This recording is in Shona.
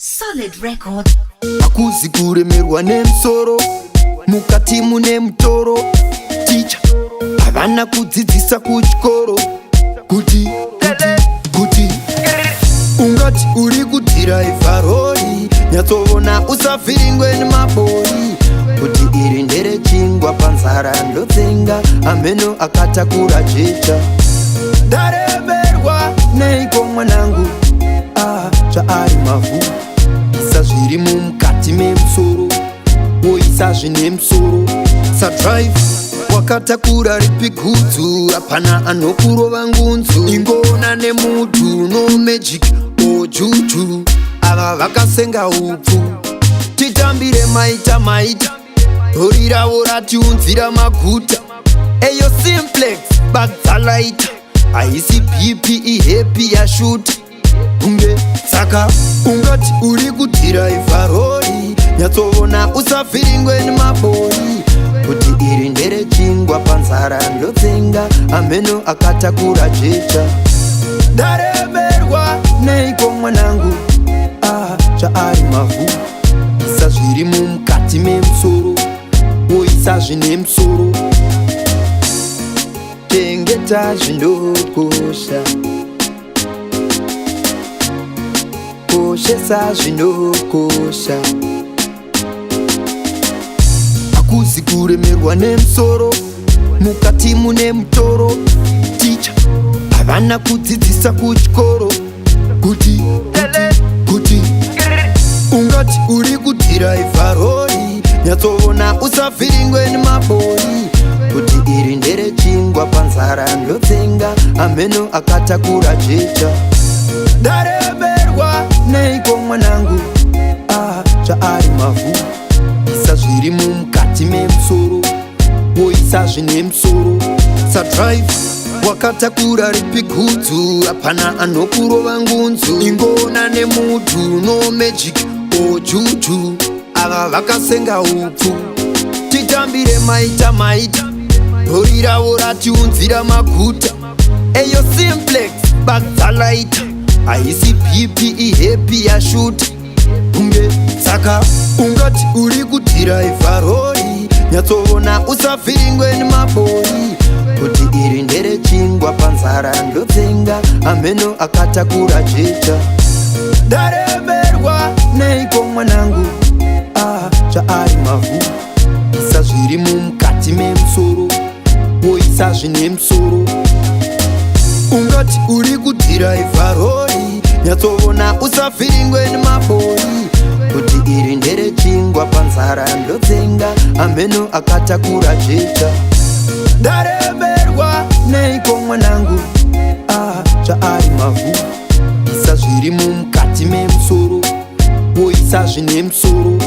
Solid Record. Hakuzi kuremerwa nemusoro, mukati mune mutoro. Ticha havana kudzidzisa kuchikoro kuti ungati uri kudhiraivha rori, nyatsoona usavhiringwe nemabori, kuti iri nderechingwa, panzara ndotsenga, ameno akatakura jecha. Ndaremerwa neiko mwanangu? Ah, zvaari mavhu. Isa zviri mumukati memusoro, woisa zvine musoro. Sadrive wakatakura ripi gudzu? Hapana anokurova ngunzu. Ingona nemudhu, no magic ojuju. Ava vakasenga upfu. Titambire maita maita, rori ravo ratiunzira maguta. Eyo simplex badzalaita, haisi BP, ihappy yashuta kunge. Saka ungati uri kudhiraivha rori, nyatsoona usavhiringwe nemabori, kuti iri nderechingwa, panzara ndotsenga, ameno akatakura jecha. Ndaremerwa neiko mwanangu? Ah, zvaari mavhu. Isa zviri mumukati memusoro, woisa zvine musoro. Chengeta zvinokosha, koshesa zvinokosha. Hakuzi kuremerwa nemusoro, mukati mune mutoro. Ticha havana kudzidzisa kuchikoro kuti ungati uri kudhiraivha rori, nyatsoona usavhiringwe nemabori, kuti iri nderechingwa, panzara ndotsenga, ameno akatakura jecha. Ndaremerwa neiko mwanangu? Ah, zvaari mavhu. Isa zviri mumukati memusoro, woisa zvine musoro. Sadrive wakatakura ripi gudzu? Hapana anokurova ngunzu. Ingona nemudhu, no magic ojuju. Ava vakasenga upfu. Titambire maita maita, rori ravo ratiunzira maguta. Eyo simplex badzalaita, haisi BP, ihappy yashuta kunge. Saka ungati uri kudhiraivha rori, nyatsoona usavhiringwe nemabori, kuti iri nderechingwa, panzara ndotsenga, ameno akatakura jecha. Ndaremerwa neiko mwanangu? Ah, zvaari mavhu. Isa zviri mumukati memusoro, woisa zvine musoro. Ungati uri kudhiraivha rori, nyatsoona usavhiringwe nemabori, kuti iri nderechingwa, panzara ndotsenga, ameno akatakura jecha. Ndaremerwa neiko mwanangu? Ah, zvaari mavhu. Isa zviri mumukati memusoro, woisa zvine musoro.